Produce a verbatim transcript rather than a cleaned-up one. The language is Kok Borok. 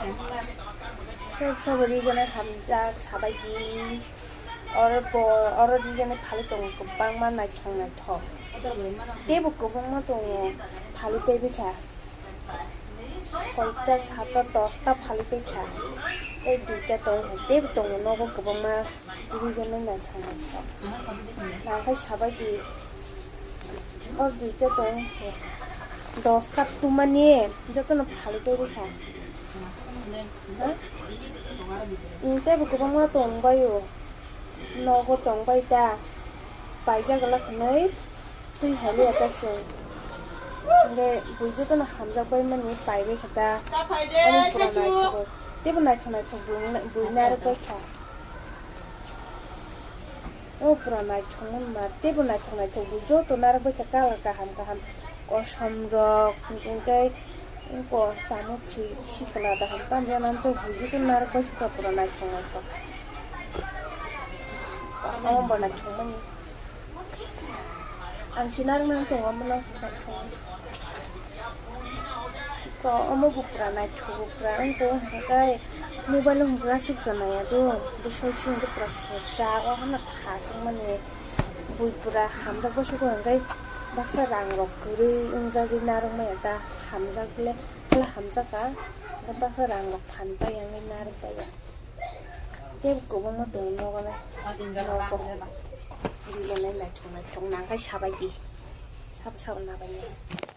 Sob sob riganai hamjak sabaidi. Oro bo, oro riganai phalwi tongo kwbangma naithok naithok. Teibo kwbangma tongo phalwi tei bwkha. Soita, sata, dosta phalwi tei kha. Tei duita tong, teibo tongo nogo kwbangma riganai naithok naithok. Nangkhe sabaidi. O duita tong, dosta tumani jotono phalwi tei bwkha. Ha? Teibo kwbangma tongbaio. Nogo tongbai ta. Paijak la khwnwi twi haliya ta chwng. Hwnkhe bui jotono hamjak bai mani paibai kha ta. Omo pura naithok. Teibo naithok naithok bui, bui narwk bai kha. O pura naithok ma, teibo naithok naithok bui joto narwk bai kha, colour kaham kaham, kosom rok, hwnkhe tei wngkha chamung thwi sikla kaham, tamjani to bui joto narwk bai kha, pura naithok naithok. Omo bo naithok mani. Ang se narwk nang tongo, omo no naithok. Ko omo bo pura naithok, bo pura wngkha, hwnkhe mobile o hwnkhe aswk chana ya do, bwsai se hwnkhe pura kwchak, o hwnna khachwk mani bui pura hamjak bwswk o hwnkhe baksa rang rok kwrwi wngjagwi narwk maya ta, hamjak le, le hamjak kha, hwnkhe baksa rang rok phan pai ya wngwi narwk pai ya. Tei kwbangma tongo nogo le, nogo riganai naithok naithok nangkhe sabaidi, sabo sabo nabaidi.